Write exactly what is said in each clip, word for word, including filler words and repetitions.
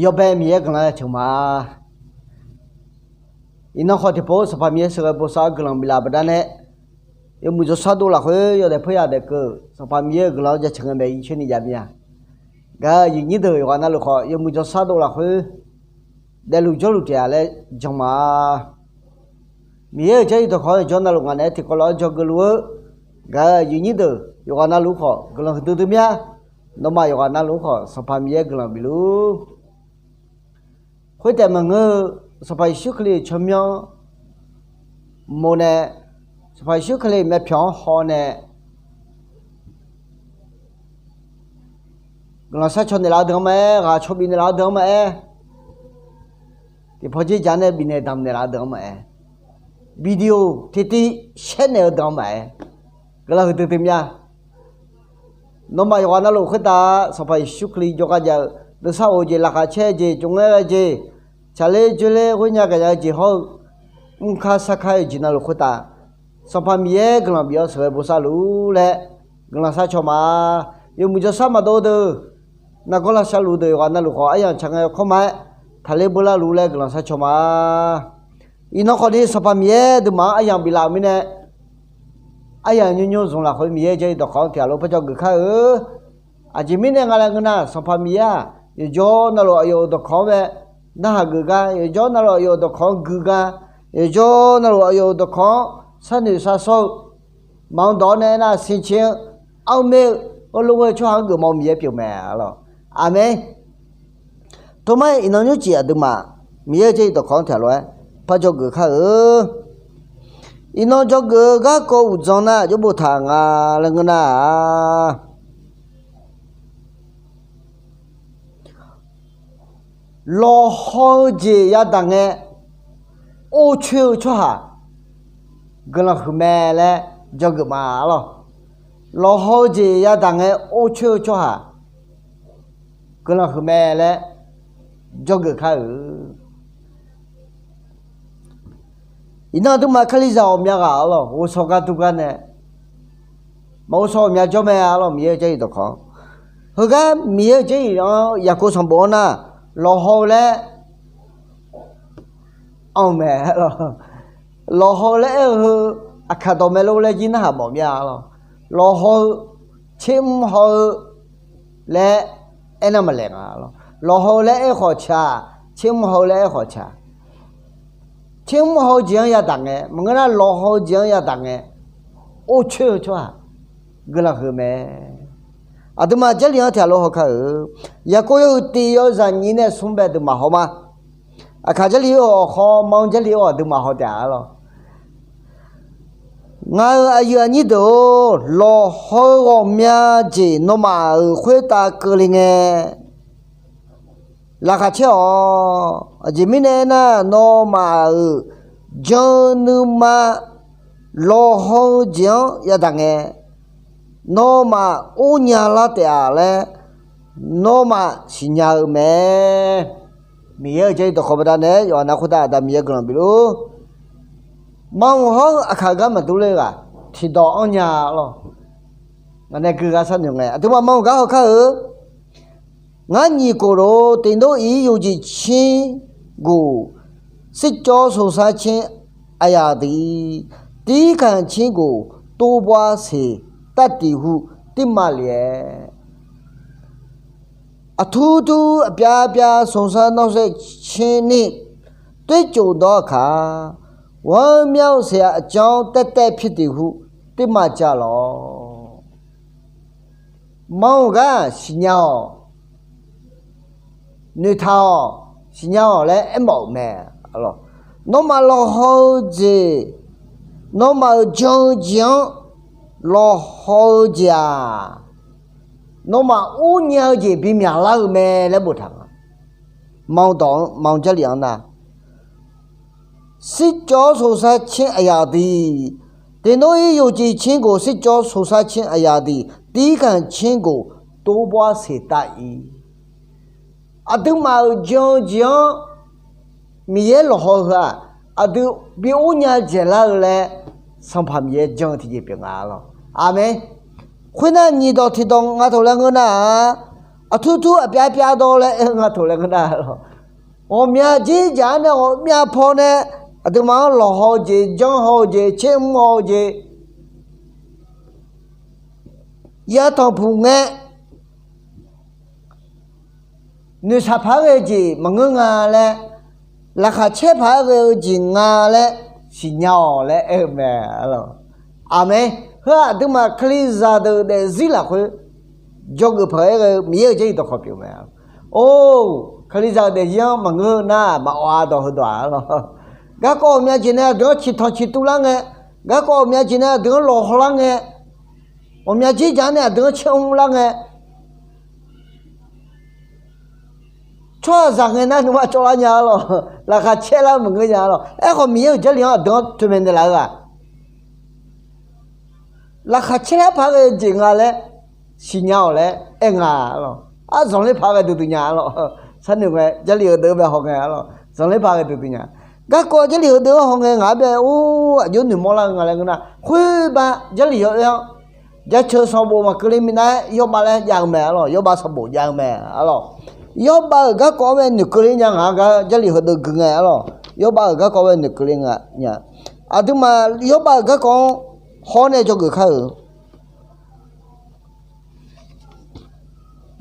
Yawbae Miqyaer guiqlanq-anr jaceuq ma. Iqnan khawf tiqpov-eu Sanqpaq Miqyaer sheuqghae bosav-awr guiqlanq biflaf baqdanae, yawmuiq jawrshar dov lafkhoer yawdaef peur yadaef keuv-eu Sanqpaq Miqyaer-euq guiqlanq-anr jaceuq ngae maeq-ir coer ni jav mir-a. Gaq-euq aqyuif nyir deuq yawqghaq navluf khawf yawmuiq jawrshar dov lafkhoer daefluf jawrluf taef-a laer jan ma. Miqyaer-euq Jarlif dawqkawq-anr yawqjawr navluf ngaq naeq-aer tiqkawv lof-aer dzawgeuf luf-eu. Gaq-euq aqyuif nyir deuq yawqghaq navluf khawf guiqlanq huiqdui dui mir-a. Nawmaf yawqghaq navluf khawf Sanqpaq Miqyaer guiqlanq bifluf-ur. Khoertaef maqngeur-eu, Sanqpaq Yeqsur Kali-euq tsawrmyanr mawr nae, Sanqpaq Yeqsur Kali-euq myavpyawq-anr haw nae, guiqlanq sharcaw naeqlaf-eu deuq-anr maqaer, ghaq caw bif naeqlaf-eu deuq-anr maqaer, tiqpawf dzerdzaq nae bifnaeq damq naeqlaf-eu deuq-anr maqaer, video tiqtiv shaer naeq-eu deuq-anr maqaer, guiqlanq huiqdui dui mir-a. Nawmaf yawqghaq navluf khoertav Sanqpaq Yeqsur Kali jawrgar jav-eu, nuisar of-eu jeq, laqkhaq caer-eu jeq, tsov ngaer ghae-eu jeq, tsaqler dzoerler ghoernya gaqnya-eu jeq hawr-eu, mrkar sarkar-eu jeq navluf khoertav Sanqpaq Miqyaer guiqlanq bif-awr sheuqghae bosav luf-ur laer guiqlanq sharcaw ma. Yawmuiq jawrshar maqdov-eu deuq, nargawr lavshav luf deuq yawqghaq navluf khawf aryamq tsaq ngae yawkawr ma-aer taqler beular luf laer guiqlanq sharcaw ma. Iqnan khawfni Sanqpaq Miqyaer duimaf-anr aryamq biflaf-euq mirnae, aryamq nymrnymr zmq lafkhoer Miqyaer-euq Jarlif dawqkawq-anr tiqghaq lof parjawr geuf kar-eu. Aqjeq mirnae nga laer ngeur nar, Sanqpaq Miqyaer-aq yawqjawr navluf aqyawf-euq dawqkawq-anr bae narhaq geuf gar, yawqjawr navluf aqyawf-euq dawqkawq-anr gui gar, yawqjawr navluf aqyawf-euq dawqkawq-anr sharnoeq sharsawr-eu, maqanr dawq-awr nae aernar, siqceq-eu, armr mer-eu, heulof ghae-eu tsawrhaq-anr geufmawf-eu Miqyaer pyeuf mae, arlawq. Aqmeq. Tov mar-aer iqnan nymrcif aqduimaf Miqyaer-euq Jarlif dawqkawq-anr tiqghaq lof-aer parjawr geuf kar-eu. Iqnan jawrgeuf-eu garkawv uqdzan nar jawr boftaq nga laer ngeur nar-aq, lawqhaw-eu jeq yadaq ngae or coer-eu tsawrhaq guiqlanq huiq mae laer jawrgeuf ma, arlawq. Lawqhaw-eu jeq yadaq ngae or coer-eu tsawrhaq guiqlanq huiq mae laer jawrgeuf kar-euq. Iqnan aqduimaf kalizaq ghawqmya ghaq, arlawq, ghovshaw gar dur gar nae maqghovshaw ghawqmya jawr mae, arlawq, Miqyaer-euq Jarlif dawqkawq-anr. Heugar Miqyaer-euq Jarlif-anr Yaqkov sanqbof-anr nar, lawqhaw-eu laer anr-eu mae, arlawq. Lawqhaw-eu laer aer-eu heu aqkaq dawq mae lor laer jir narhaq mawf mir-a, arlawq. Lawqhaw-eu, tsermr haw-eu laer aernar maqlaeq nga, arlawq. Lawqhaw-eu laer aer khawf caq, tsermr haw-eu laer aer khawf caq. Tsermr haw-eu jeq-anr yadaq ngae, maqngeur nar lawqhaw-eu jeq-anr yadaq ngae or coer-eu tsawrhaq guiqlanq huiq mae. Aqduimaf Jarlif-anr tiqghaq lof haw kar-euq. Yaqkov yawhuiq tiq yawzaq nyiq nae smr bae aqduimaf haw ma. Aqkaq Jarlif-eu awq haw, manr Jarlif-eu awq aqduimaf haw taef-a, arlawq. Ngaq-euq aqyuif aqnyir deuq-or, lawqhaw-eu ghawqmya jeq nawmaf-euq khoertav keuvle ngae, laqkhaq caer-awq. Aqjeq mirnae aernar, nawmaf-euq jan-eu nuima lawqhaw-eu jeq-anr yadaq ngae, nawmaf or nya lar taef-a laer nawmaf siqnya-eu mae. Miqyaer-euq Jarlif dawqkawq baqdanae yawqha nav khoertav Aqda Miqyaer guiqlanq bif lor. Manr hawr-eu aqkaq gar maqdur ler-eu ghaq tiqdawq anr nya, arlawq. Ngaq nae gui gar sharnoeq ngae, aqduimaf manr gar haw kar-eu. Ngar nyiq khof lof-aer, tiqnor ir yawqjeq cir gof sircawv soqsar cir aqyaq diq, tirkanq cir gof tov bawr seq tar tiq hu tirma lef-aer, aqtur tur aqpyav pyav soqsar nawr saer cir ni, toer cof dawr aqkaq, ghawrmyanr-eu seq aqcan-anr taev taev pyaeq tiq hu tirma ca lawq. Manr-eu gar siqnya-awq, noeqtaq-awq, siqnya-awq laer aermawf-euq mae. Nawmaf lawqhaw-eu jeq, nawmaf-euq jan-eu jeq-anr lawqhaw-eu jeq-aq, nawmaf urnya-eu jeq bimyaq lar-eu mae laer boftaq nga. Manr dawq-anr, manr Jarlif-anr nar, sircawv soqsar cir aqyaq diq, tiqnor ir yawqjeq cir gof sircawv soqsar cir aqyaq diq, tirkanq cir gof tov bawr seq tar ir. Aqduimaf-euq jan-eu jeq-anr Miqyaer lawqhaw-eu heu-aq, aqdui bi urnya dzaeqlar-eu laer Sanqpaq Miqyaer jan-eu tiqjeq pyeuf nga lawq. Aqmeq. Khoernar, nyiq dawq tiqdawq nga taq laer ngeur nar-aq, aqtur tur aqpyav pyav dawv laer aer-eu nga toq laer ngeur nar-a lawq. Ghawqmya dzerdzaq-anr nae ghawqmya paw nae aqduimaf-anr lawqhaw-eu jeq, janrhaw-eu jeq, tsermr haw-eu jeq, ya tanqpuq ngae, noeqshaq paq-aer ghae-eu jeq maqngeur nga laer, laqkhaq caer paq-aer ghae-eu jeq nga laer siqnya-awq laer aer-eu mae. Aqmeq. Heu-aq aqduimaf kalizaq deuq daefzir lafkhoer dzawgeuf paq-aer ghae-eu Miqyaer-euq Jarlif dawqkawq pyeuf mae. Or, kalizaq-euq daefzir-anr maqngeur-eu nar maqawv-a dawq heudawq-aq lawq. Garkawv ghawqmya jeq nae aqdui-anr ciqtanq ciqtuv lar ngae, garkawv ghawqmya jeq nae aqdui-anr lawqhaw lar ngae, ghawqmya dzerdzaq-anr nae aqdui-anr caer mr lar ngae, tsawrhaqzaq ngae nar nuima cawvlar nya-a lawq. Laqkhaq caer lar-eu maqngeur nya-a lawq. Aerkhawf Miqyaer-euq Jarlif-anr aqdui-anr toeqmaeq naeqlaf-eu-aq, laqkhaq caer lar paq-aer ghae-eu jeq nga laer siqnya-awq laer aer nga-a lawq. Arzanqler paq-aer ghae duidui nya-a lawq. Sharnoeq ngae Jarlif heudeuq-anr bae haw ngae-a lawq. Zanqler paq-aer ghae duidui nya. Garkawv Jarlif heudeuq-anr haw ngae ngaq-anr bae or aqjox noeqmawr lar-eu nga laer ngeur nar, khoerba Jarlif yawoer-anr jaceuq sanqbof maqkeuvle minav-aer Yawrbav laer jav-eu mae-a lawq. Yawrbav sanqbof jav-eu mae-a lawq. Yawrbav-euq garkawv-anr bae noeqkeuvle nya ngaq-anr gar Jarlif heudeuq gui ngae-a lawq. Yawrbav-euq garkawv bae noeqkeuvle nga nya. Aqduimaf Yawrbav-euq garkawv-anr hawr nae dzawgeuf kar-euq.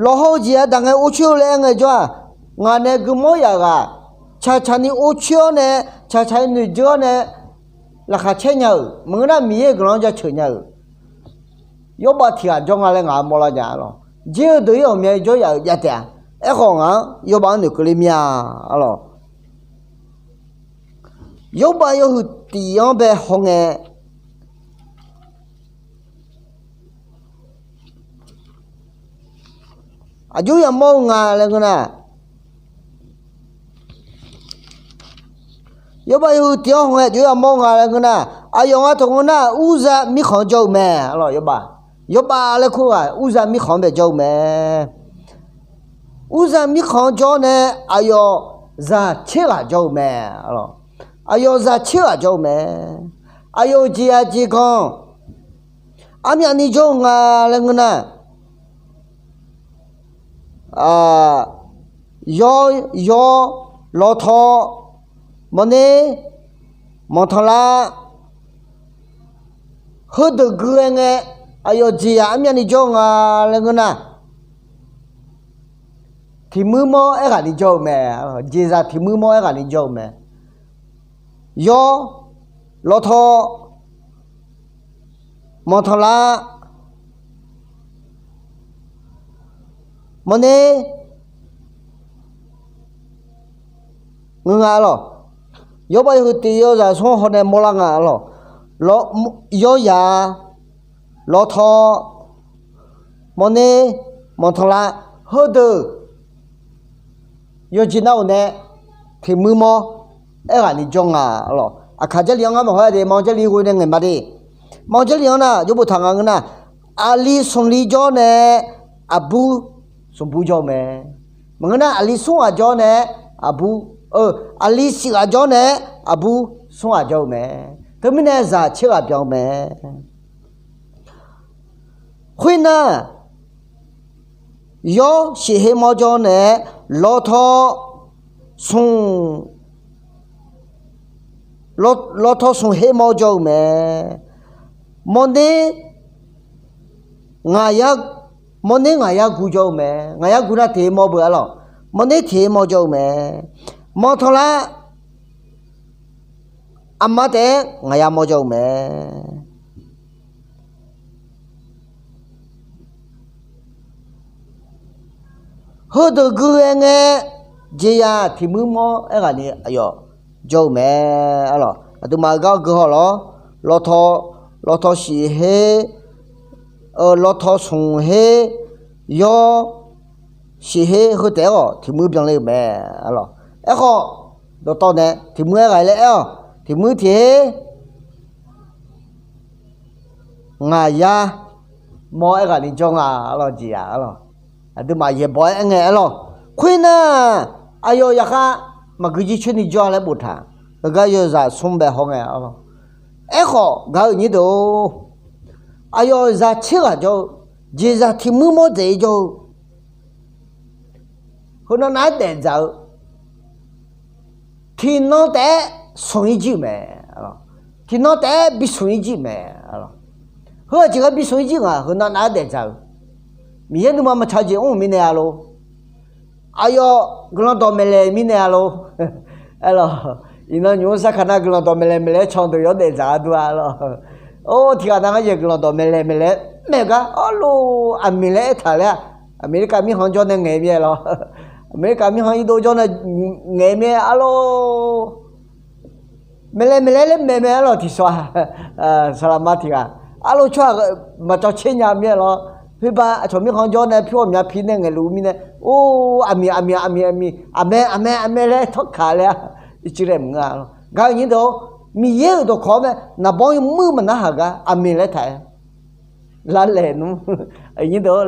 Lawqhaw-eu jeq yadaq ngae or coer-eu laer aer ngaejawr-aq, ngaq nae guimawr yaf ghaq, caqcaq ni or coer-awr nae, caqcaq ni noeqdzeur-awr nae, laqkhaq caer nya-euq maqngeur nar Miqyaer-euq guiqlanq-anr jaceuq nya-euq Yawrbav tiq ghaq jawr nga laer ngaq-anr mawrlar nya-a lawq. Jer-eu deuq-ir ghawqmya jawr yaf-euq jav taef-a. Aerkhawf ngaq-anr Yawrbav-anr noeqkeuvle mir-a-a lawq. Yawrbav yawhuiq tiq-anr bae haw ngae, aqjox yamawr-eu nga laer ngeur nar, Yawrbav yawhuiq tiq-anr haw ngae aqjox yamawr-eu nga laer ngeur nar, aqyawf nga taq ngeur nar Urzaq mirkhanq-anr jawr-eu mae-a lawq. Yawrbav, Yawrbav laer kur ghaq Urzaq mirkhanq-anr bae jawr-eu mae. Urzaq mirkhanq-anr jawr nae aqyawf zaq tser ghaq jawr-eu mae-a lawq. Aqyawf zaq tser ghaq jawr-eu mae. Aqyawf-euq jeqzaq jeqganq armyavni jawr-eu nga laer ngeur nar, yawr, yawr, lawtaw, mawrner, manqtanqlav, heudeuq gui-aer ngae, aqyawf jeqzaq armyavni jawr-eu nga laer ngeur nar, tiq muir mawr aerghaqni jawr-eu mae. Jeqzaq tiq muir mawr aerghaqni jawr-eu mae. Yawr, lawtaw, manqtanqlav, mawrner, ngeur nga-a lawq. Yawrbav yawhuiq tiq yawzaq smr hawnae mawrlar nga-a lawq. Yawryaq, lawtaw, mawrner, manqtanqlav, heudeuq yawqjeq nar-euq nae tiq muir mawr aerghaqni jawr nga-a lawq. Aqkaq Jarlif-anr ngar maqhaw-a de, Manq Jarlif ghoe nae ngaeq ma de. Manq Jarlif-anr nar jawr boftaq nga ngeur nar, aqli smqli jawr nae aqbur smqbur jawr-eu mae. Maqngeur nar aqli smr ghaq jawr nae aqbur, aqli shif ghaq jawr nae aqbur smr ghaq jawr-eu mae. Teumirnae zaq tser ghaq byan-eu mae. Khoernar, yawr shif her mawr jawr nae lawtaw smq, lawtaw smq her mawr jawr-eu mae. Mawrner, ngaq yar, mawrner ngaq yar gu jawr-eu mae. Ngaq yar gu nar tiq her mawr beu-a lawq. Mawrner tiq her mawr jawr-eu mae. Manqtanqlav, aqma taef-aer ngaq yar mawr jawr-eu mae. Heudeuq gui-aer ngae, jeqzaq tiq muir mawr aerghaqni aqyawf jawr-eu mae-a lawq. Aqduimaf-eu gar gui haw lawr. Lawtaw, lawtaw shif her, lawtaw smq her, yawr shif her heu taef-aer khawf tiq muir byanler-eu mae-a lawq. Aerkhawf, dawqtawv nae tiq muir aerghaq laer aer-awq. Tiq muir tiq her ngaq yar mawr aerghaqni jawr nga-a lawq, jeqzaq-a lawq. Aqduimaf yaeqbawq-aer aerngae-a lawq. Khoernar, aqyawf yaqkhav maqgui jircoer ni jawr-a laer boftaq. Heugar yawzaq smr bae haw ngae-a lawq. Aerkhawf gaq-euq nyir deuq-or, aqyawf zaq tser ghaq jawr-eu, jeqzaq tiq muir mawr dzaeq-ir jawr-eu, Heunav nav-aer daefdzaq-eu tiqnan taef-aer smq-ir jir-euq mae. Tiqnan taef-aer bismq-ir jir-euq mae. Heu-aq tiqghaq bismq-ir jir nga, heunav nav-aer daefdzaq-eu. Miqyaer nuima maqtsaq jeq mr-euq mirnae-a lor. Aqyawf guiqlanq dawq maeqlaeq mirnae-a lor. Aerlawq, iqnan nymq-mr sarkaq nav guiqlanq dawq maeqlaeq maeqlaeq-aer can deuq yawr daefdzaq-a dur-a lor. Or, tiqghaq nav ngar yaeq guiqlanq dawq maeqlaeq maeqlaeq-aer maeq gar arlor aqmiq laer aertaq laer-aq, America mirkhanq jawr nae ngaeq mir-aer lor. America mirkhanq irdov jawr nae ngaeq mir-aer arlor. Maeqlaeq maeqlaeq laer maeq mae arlawq tiqsawq-a. Saqlaqma tiqghaq arlor tsawrhaq maqcawv tser nya mir-aer lor. Khoerbar aqcawq mirkhanq jawr nae pyur ghawqmya pi nae ngaeqluf mirnae, or, aqmiq aqmiq aqmiq aqmiq aqmae aqmae aqmae laer tawrkaq laer-a. Ircuf laer maqngeur-a lor. Gaq-eu nyir deuq-or, Miqyaer-euq dawqkawq-anr mae naqbawr yawmuir maqnarhaq gar aqmiq laer taq-aer lavlaeq nmr.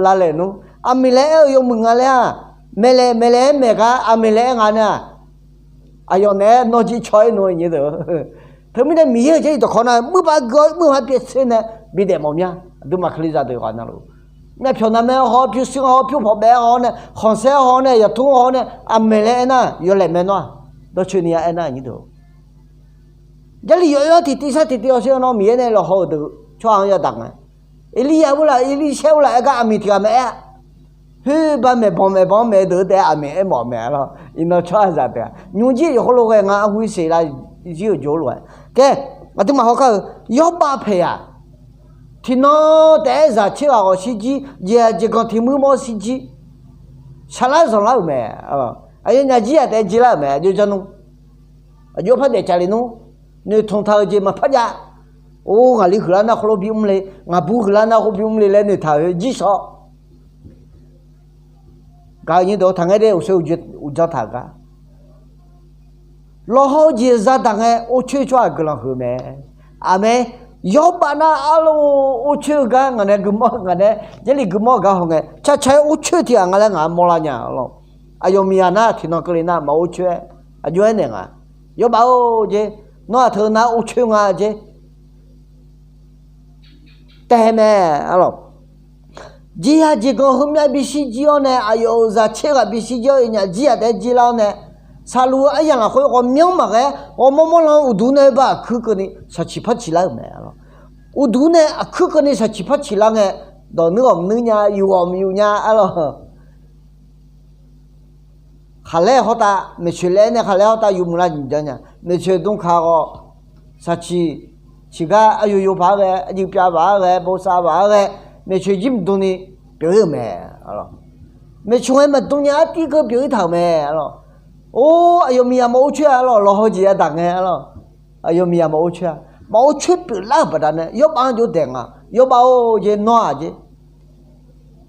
Lavlaeq nmr. Aqmiq laer aer-eu yawmuiq nga laer-aq, maeqlaeq maeqlaeq-aer maeq gar aqmiq laer aer nga nar-aq, aqyawf naeq-aer nawr jir caw-ir nmr. Teumirnae Miqyaer-euq Jarlif dawqkawq nar muir bar gui-awr muir bar pyaev tser nae bidaef mawf mya. Aqduimaf Kalizaq deuq ghaq navluf, myavpyawq navmae haw-awr pyurshuir haw-awr pyur pawq baef-aer haw-awr nae khanqsaer haw-awr nae yaqtur haw-awr nae aqmiq laer aernar yawlaeq mae nawr-aq, dawrcoeni-a aernar nyir deuq-or. Jarlif yawoer-anr tiqtiv sar tiqtiv hawsher-eu nawr Miqyaer nae lawqhaw-euq deuq tsawrhaq-anr yadaq nga. Erlirya urlaf Erlirshaer urlaf-aer gar aqmiq tiqghaq maqaer-a. Khoerbar maeqbanq maeqbanq-anr maeq-eu deuq-eu taef-aer aqmiq aermawf mae arlawq. Iqnan tsawrhaqzaq deuq-aq nymrjir yawqhawr lo ghae nga arhu-ir seq la jir-euq jawr lof-aer. Kae, aqduimaf hawkar-eu Yawrbav paeq-aq, tiqnan taef-aer zaq tser ghaq ghawq shirjir, jeqhaq jeqganq tiq muir mawr shirjir, shaqlar zanqlar-euq mae. Aqyawfnyaf jir-aq taef-aer jirlar-euq mae. Aqjox janr nmr. Aqjox par daef cavle nmr. Noeqtmq taq-euq jeq maqpar jav. Or, ngaqli huiqlar nar khoerlof bimr le, ngaqbur huiqlar nar khoer bimr le laer noeqtaq-eu jir shawr. Gaq-eu nyir deuq-or, taqngaer daef uqshoe uqdzan taq gar lawqhaw-eu jeq zadaq ngae, orcoer tsawrhaq guiqlanq huiq mae. Aqmae, Yawrbav nar arlor orcoer-eu gar ngaq nae guimawr ngaq nae Jarlif guimawr-eu gar haw ngae, caqcaq-aer orcoer tiq ghaq nga laer ngaq-anr mawrlar nya lawq. Aqyawf miqyaq nar tiqnan keuvle nar maq orcoer-aer aqjox-aer naeq nga. Yawrbav-or, jer, nawr-aq teu nar orcoer nga jer. Taef mae arlawq. Jeqhaq jeqganq heumyav bishir jir-awr nae aqyawf-euq zaq tser ghaq bishir jir-awr iqnyaf jir-aq taef-aer jirlar-awr nae, saqluf-eu aryamq lafkhoer ghawqmyanr maqghae, ghawqmawr mawr lan uqduq nae-eu ba aqkuir keuvni shaqciq par ciqlar-euq mae arlawq. Uqduq nae aqkuir keuvni shaqciq par ciqlar ngae, dawq nuir ghawq nuir nya, yuf ghawq yuf nya arlawq. Khaqlaer hawrtav maeqtsoeq laer nae khaqlaer hawrtav yuf muiqlar nyiq jan nya. Maeqtsoeq dmkaq ghawq, shaqciq, ciqgar aryo yo paq-aer ghae, arjuif pyav paq-aer ghae, bosav paq-aer ghae, maeqtsoeq jir maqdm ni pyeuf-ir-euq mae. Maeqtsoeq ngae maqdm nya artiv keuv pyeuf-ir taq-euq mae arlawq. Or, aqyawf miqyaq maq orcoer-a arlawq, lawqhaw jeq yadaq ngae arlawq. Aqyawf miqyaq maq orcoer-a, maq orcoer pyeuflar-euq baqdanae Yawrbav-anr jov daeq nga. Yawrbav-or, jer nawr-aq jer,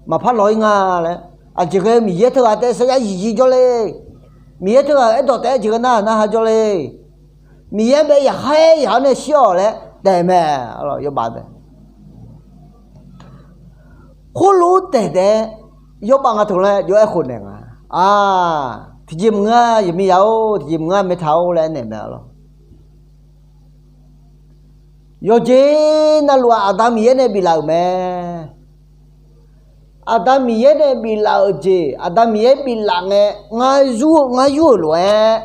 maqpar lawq-ir nga laer, aqjeq ghae-eu Miqyaer teughaq taef-aer sarjax yif jir jawrle. Miqyaer teughaq-euq aerdawq taef-aer aqjeq ghae narhaq narhaq jawrle. Miqyaer bae yaqkhaer yaq-awr nae shir-awq laer taef mae. Yawrbav bae khoerlof-aer taef taef-aer, Yawrbav nga teu laer jov-aer khofnaeq nga. Aq, tiqjeq maqngeur-a, yaqmiqyaq-or, tiqjeq maqngeur-a, maeqtaq-or laer aernaeq mae arlawq. Yawqjeq navluf-aq, Aqda Miqyaer nae biflaf-euq mae. Aqda Miqyaer nae biflaf-euq jeq, Aqda Miqyaer biflaf ngae, ngar yur-eu, ngar yur-euq lof-aer,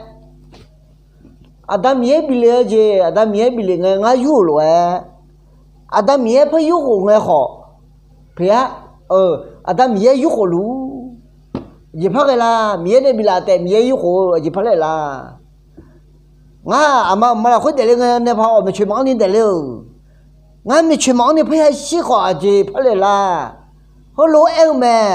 Aqda Miqyaer bifle-eu jeq, Aqda Miqyaer bifle ngae ngar yur-euq lof-aer, Aqda Miqyaer par yurkhof ngae khawf, poeq-a, Aqda Miqyaer yurkhof luf-ur. Aqjeq par ghae la? Miqyaer nae biflaf taef Miqyaer yurkhof-eu aqjeq par laeq la? Ngar aqma aqma lafkhoer daefle ngae nae par-awq, maeqtsoeq maqanr ni daefle-euq. Ngar maeqtsoeq maqanr ni parya shir khawf aqjeq par laeq la? Heulof-aer aer-eu mae.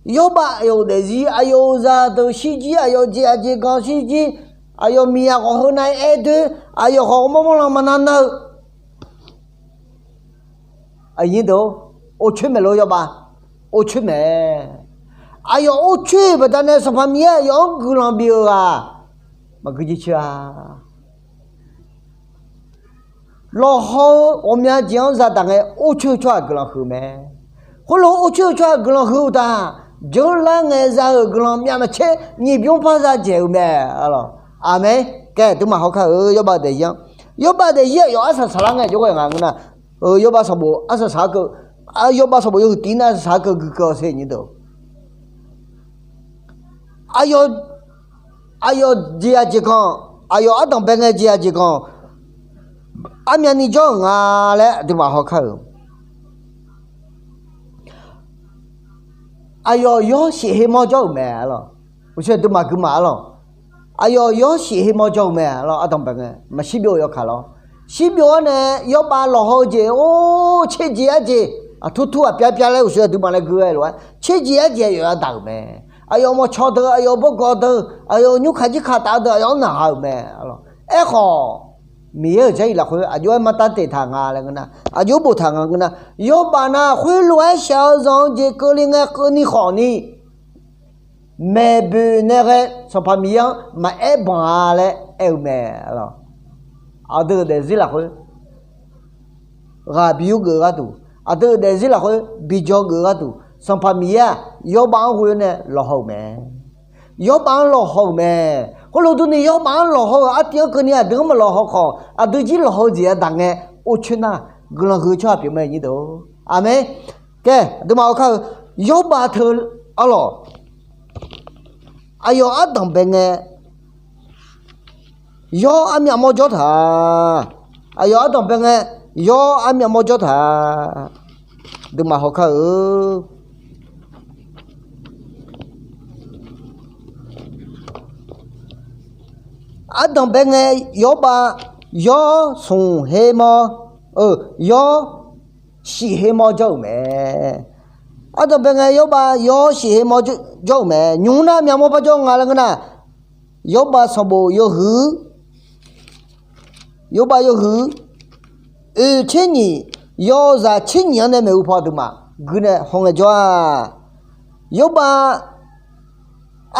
Yawrbav aqyawf-euq daefzir, aqyawf-euq zaqdeuq shirjir, aqyawf jeq aqjeq ganq shirjir, aqyawf miqyaq ghawqheu nav-aer aer doer, aqyawf khawf ghawrmawr mawr lan maqnar nar-eu. Aqnyir deuq-or, orcoer maeq lor Yawrbav. Orcoer mae. Aqyawf orcoer-euq baqdanae Sanqpaq Miqyaer aqyawf-anr guiqlanq bif-euq ghaq maqgui jircoer-a. Lawqhaw-eu ghawqmya jeq-anr zadaq ngae orcoer-eu tsawrhaq guiqlanq huiq mae. Khoerlof orcoer-eu tsawrhaq guiqlanq huiq-eu uqtaf, jeurlar ngae za-euq guiqlanq myavmaqtser nyiq bymr par za dzaeq-eu mae. Aqmeq. Kae, aqduimaf hawkar-eu Yawrbav daefzir-anr, Yawrbav daefzir aqyawf arsaq saqlar ngae jawrghae ngaq ngeur nar, Yawrbav sanqbof arsaq saqlar keuv, Yawrbav sanqbof yawhuiq tiv nar arsaq saqlar keuv guikeuv-awq sher nyir deuq. Aqyawf, aqyawf jeq-aq jeq ganq, aqyawf ardanqbae ngae jeq-aq jeq ganq, armyavni jawr-euq nga laer aqduimaf haw kar-euq. Aqyawf yawr shif her mawr jawr-euq mae arlawq. Uqshoe aqduimaf gui ma arlawq. Aqyawf yawr shif her mawr jawr-eu mae arlawq, ardanqbae ngae maqshir byov yawkaq lawr. Shir byov-awr nae yawrbav lawqhaw-eu jeq or, tserjeq arjeq, aqtur tur ghaq pyar pyar laer uqshoe aqduimaf nae gui-eu lof-aer tserjeq arjeq aqyawf yadaq-euq mae. Aqyawf mawqcawq deuq, aqyawf bawrgawq deuq, aqyawf nymrkaq jirkaq taf-eu deuq aqyawf-anr naqha-euq mae arlawq. Aerkhawf, Miqyaer-euq jarlif lafkhoer aqjox-aer martar teq taq nga laer ngeur nar, aqjox boftaq nga ngeur nar, yawrbav nar khoerlof-aer shaq-eu zanq-eu jeq keuvle ngae keuvni khawf ni, maeqboeq nae ghae Sanqpaq Miqyaer-anr maqaer banq-a laer aer-eu mae arlawq. Aqdui-euq daefzir lafkhoer ghaq bi yurgeuf-eu gharduq, aqdui-euq daefzir lafkhoer bi dzawgeuf-eu gharduq, Sanqpaq Miqyaer-aq yawrbav-anr ghoe-awr nae lawqhaw-euq mae. Yawrbav-anr lawqhaw-euq mae. Khoerlof durni yawrbav-anr lawqhaw-euq artiv-anr keuvni aqdui-anr maqlawqhaw khawf, aqdui jir lawqhaw-eu jeq yadaq ngae, or coer nar guiqlanq huiq-eu tsawrhaq pyeuf mae nyir deuq. Aqmeq. Kae aqduimaf haw kar-eu, yawrbav teu arlawq. Aqyawf ardanqbae ngae yawr armyav mawr jawr taq-a. Aqyawf ardanqbae ngae yawr armyav mawr jawr taq-a. Aqduimaf haw kar-eu, ardanqbae ngae yawrbav yawr smq her mawr, eu, yawr shif her mawr jawr-euq mae. Ardanqbae ngae yawrbav yawr shif her mawr jawr-euq mae. Nymq mr nar myav mawr par jawr nga laer ngeur nar, yawrbav sanqbof yawhuiq, yawrbav yawhuiq, oeq tser nyiq, yawzaq tser nyiq-anr nae maeqhu paw aqduimaf gui nae haw ngae jawr-a. Yawrbav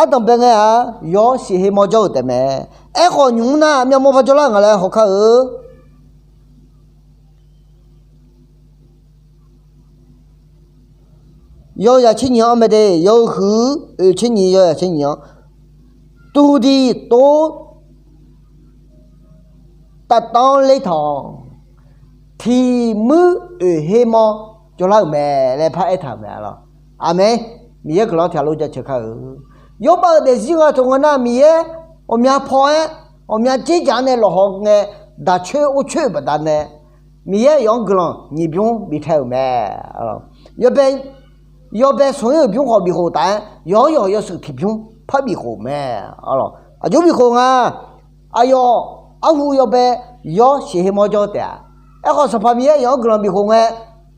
ardanqbae ngae-aq yawr shif her mawr jawr-euq taef mae. Aerkhawf nymq mr nar myav mawr par jawrlar nga laer haw kar-eu, yawzaq tser nyiq-anr mae de, yawhuiq oeq tser nyiq yawzaq tser nyiq-anr, tuqdiq tov tavtanr ler taq-awq. Tiq muir oeq her mawr jawrlar-euq mae laer par aertaq-euq mae arlawq. Aqmeq. Miqyaer guiqlanq tiqghaq lof jaceuq kar-eu, yawrbav-euq daefzir nga taq ngeur nar Miqyaer ghawqmya paw-aer ghawqmya dzerdzaq-anr nae lawqhaw ngae, daq coer or coer-euq baqdanae Miqyaer aqyawf-anr guiqlanq nyiq bymr biftaeq-euq mae. Yawbae, yawbae smq-ir-euq bymr khawf bifkhof taf-aer yawq-awr yawq yawshuif tiq bymr par bifkhof mae. Aqjox bifkhof nga. Aqyawf arhu yawbae yawr shif her mawr jawr taef-a. Aerkhawf Sanqpaq Miqyaer aqyawf-anr guiqlanq bifkhof ngae,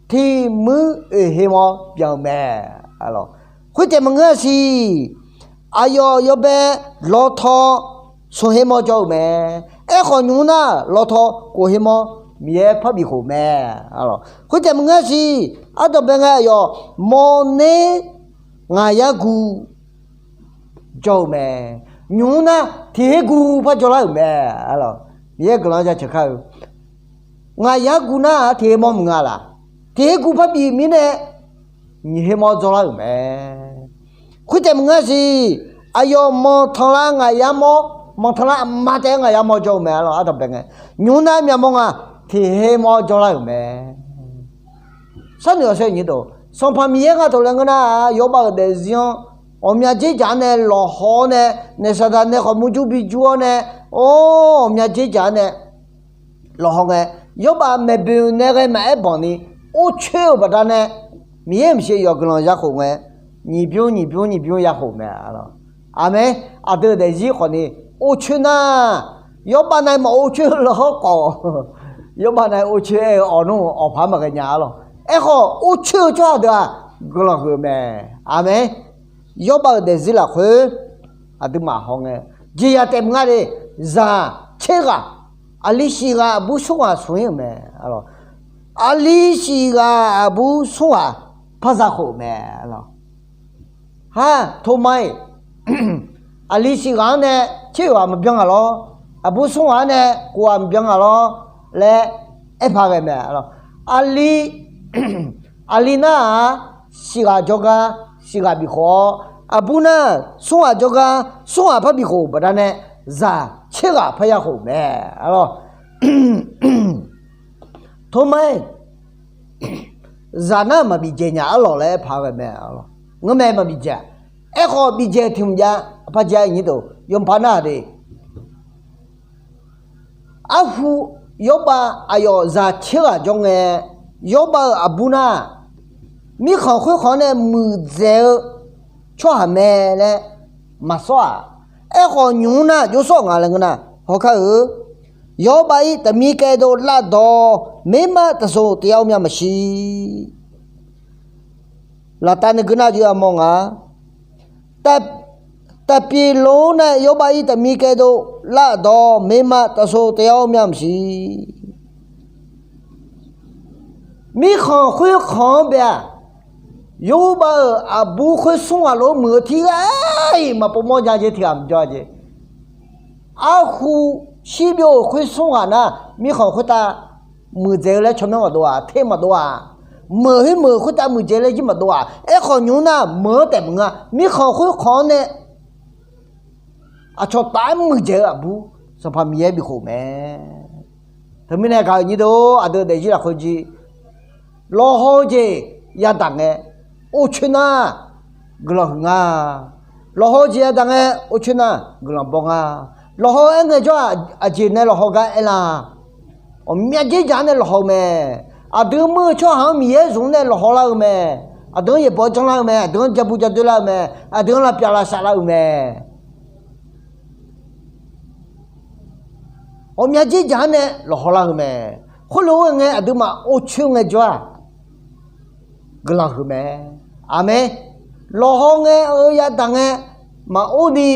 tiq muir oeq her mawr byan-eu mae. Khoertaef maqngeur-a siq. Aqyawf yawbae lawtaw smq her mawr jawr-eu mae. Aerkhawf nymq mr nar lawtaw kof her mawr Miqyaer par bifkhof mae. Khoertaef maqngeur-a siq. Ardanqbae ngae aqyawf mawrner ngaq yar guv jawr-eu mae. Nymq mr nar tiq her guv par jawrlar-euq mae. Miqyaer guiqlanq jaceuq kar-eu, ngaq yar guv nar tiq her mawr maqnga laq. Tiq her guv par bif mirnae nyiq her mawr jawrlar-euq mae. Khoertaef maqngeur-a siq. Aqyawf manqtanqlav ngaq yar mawr, manqtanqlav aqma taef-aer ngaq yar mawr jawr-eu mae arlawq. Ardanqbae ngae nymq mr nar myav mawr nga tiq her mawr jawrlar-euq mae. Sharnoeq hawsher nyiq deuq, Sanqpaq Miqyaer nga taq laer ngeur nar-aq, yawrbav-euq daefzir-anr ghawqmya dzerdzaq-anr nae lawqhaw-awr nae, naeq saqdaq nae khawf murjur bijur-awr nae, or ghawqmya dzerdzaq-anr nae lawqhaw ngae, yawrbav maeqboeq nae ghae maqaer banq ni or coer-euq baqdanae, Miqyaer maqsiq yawf guiqlanq yakhof ngae, nyiq bymr nyiq bymr nyiq bymr yakhof mae arlawq. Aqmeq. Aqdui-euq daefzir khawf ni or coer nar, yawrbav nav maq or coer-eu lawr khawf, yawrbav nav or coer-eu awq nmr awq paq-aer maqghae nya arlawq. Aerkhawf or coer-eu tsawrhaq deuq-aq guiqlanq huiq-eu mae. Aqmeq. Yawrbav-euq daefzir lafkhoer aqduimaf haw ngae, jeqzaq taef maqnga de, zaq tser ghaq, aqli shif ghaq aqbur smr ghaq smq-ir-euq mae. Aqli shif ghaq aqbur smr ghaq par za khof-euq mae. Har, Toma-iq aqli shif ghaq-anr nae tser ghaq maqbyan ngaq lawr, aqbur smr ghaq-anr nae kof ghaq maqbyan ngaq lawr laer aerpaq ghae mae. Aqli, aqli nar-aq, shif ghaq jawrgar shif ghaq bifkhof-awr, aqbur nar smr ghaq jawrgar smr ghaq par bifkhof baqdanae, zaq tser ghaq par ya khof mae arlawq. Toma-iq, zaq nar maqbif dzaeq nya arlawq laer aerpaq ghae mae. Ngeurmae maqbif dzaeq. Aerkhawf bif dzaeq tiq hmq jav Par jav-ir nyir deuq yawpaq nar-aq de. Arhu Yawrbav aqyawf zaq tser ghaq jawr ngae, Yawrbav-euq aqbur nar, mirkhanq khoerkhanq-anr nae muiqdzaeq-eu tsawrhaq mae laer maqsawr-aq. Aerkhawf nymq-mr nar jov sawr nga laer ngeur nar, hawkar-eu Yawrbav-ir taqmir kaev dov lavdawq, merma taqsoq taef-awr myav maqshi. Laftav nae geur nar jov yamawr nga. Taqpyeq lor nae Yawrbav-ir taqmir kaev dov lavdawq, merma taqsoq taef-awr myav maqshi. Mirkhanq khoerkhanq-anr bae-aq, Yawrbav-euq aqbur khoer smr ghaq lof-aer muiq-eu tirghaq-iq maqpov mawr nya jeq tiq ghaq maqjawr-a jeq. Arhu shirbyov-euq khoer smr ghaq nar, mirkhanq khoertav muiqdzaeq-eu laer tsawrmyanr maqdov-aq, ter maqdov-aq, meuq khoer meuq khoertav muiqdzaeq laer jir maqdov-aq. Aerkhawf nymq-mr nar meuq-anr taef meuq nga. Mirkhanq khoerkhanq-anr nae aqcawq taf-aer muiqdzaeq-eu aqbur Sanqpaq Miqyaer bikhof mae. Teumirnae gaq-euq nyir deuq, aqdui daefzir lafkhoer jir lawqhaw-eu jeq yadaq ngae, orcoer nar guiqlanq huiq nga. Lawqhaw-eu jeq yadaq ngae, orcoer nar guiqlanq baw nga. Lawqhaw-eu aer ngaejawr-aq, aqjeq nae lawqhaw gar aer la? Ghawqmya dzerdzaq-anr nae lawqhaw-eu mae. Aqdui muir-eu tsawrhaq-anr Miqyaer zmq-anr nae lawqhaw lar-eu mae. Aqdui-anr yaeqbawq janrlar-eu mae. Aqdui-anr jabu jadoer lar-eu mae. Aqdui-anr lavpyav lavshav lar-eu mae. Ghawqmya dzerdzaq-anr nae lawqhaw lar-eu mae. Khoerlof-aer ngae aqduimaf orcoer ngaejawr-aq, guiqlanq huiq mae. Aqmeq. Lawqhaw ngae-eu yadaq ngae maqor ni,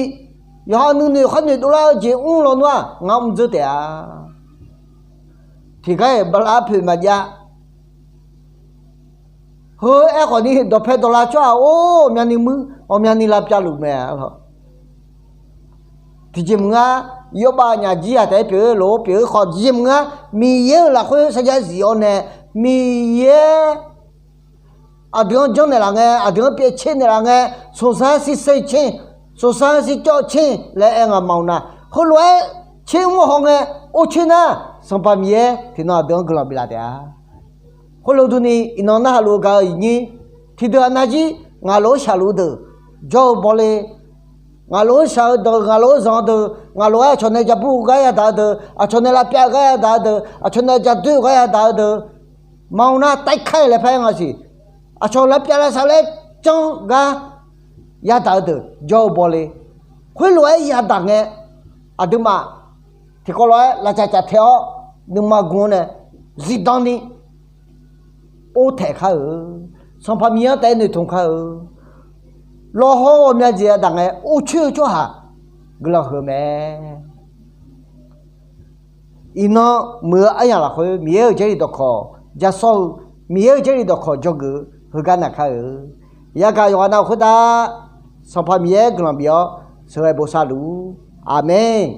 yawqha nuinoeq khar noeq dovlar-eu jeq mr lawnmr-aq, ngar mr dzeur taef-a. Tiqgar-iq bala arpoeq maqjav. Heu aerkhawf ni dawqpae dawqlav tsawrhaq-or, ghawqmyani muir ghawqmyani lavpyav luf mae lawq. Tiqjeq maqngar, Yawrbav nyaf jir-aq taef-aer pyeuf-eu lof-aer pyeuf-eu khawf, tiqjeq maqngar Miqyaer-euq lafkhoer sarjax zif-awr nae, Miqyaer aqdui-anr janrnaeq laf ngae, aqdui-anr pyaev caer naeq laf ngae, smqsar shir ser caer, smqsar shir cawv caer laer aer nga ma-eu nar, heulof-aer caer mr haw ngae, orcoer nar Sanqpaq Miqyaer tiqnan aqdui-anr guiqlanq biflaf taef-a. Khoerlof durni iqnan narhaq luf-eu gaq-eu iqnyir, tiqdeuq aqnav jir ngaq lof-aer shaqluf-eu deuq jawr-eu bawle. Ngaq lof-aer shaq-eu deuq, ngaq lof-aer zanq-eu deuq, ngaq lof-aer aqcawq nae jabur-eu gar yadaq-eu deuq, aqcawq nae lavpyav-eu gar yadaq-eu deuq, aqcawq nae jadoer-eu gar yadaq-eu deuq, ma-eu nar taerkar-eu laer par-aer nga siq. Aqcawq lavpyav lavshav laer janr gar yadaq-eu deuq jawr-eu bawle. Khoerlof-aer yadaq ngae, aqduimaf tiqkawv lof-aer lavcaf caf tae-awr, nuima gu-anr nae zifdan ni or taeq kar-eu, Sanqpaq Miqyaer-anr taef-aer noeqtmq kar-eu, lawqhaw ghawqmya jeq yadaq ngae orcoer-eu tsawrhaq guiqlanq huiq-eu mae. Iqnan muiq-eu aryamq lafkhoer Miqyaer-euq Jarlif dawqkawq jasawr-eu, Miqyaer-euq Jarlif dawqkawq dzawgeuf-eu heugar naq kar-eu, yagaq yawqghaq nav-euq khoertav Sanqpaq Miqyaer guiqlanq bif-awr sheuqghae bosav luf-ur. Aqmeq.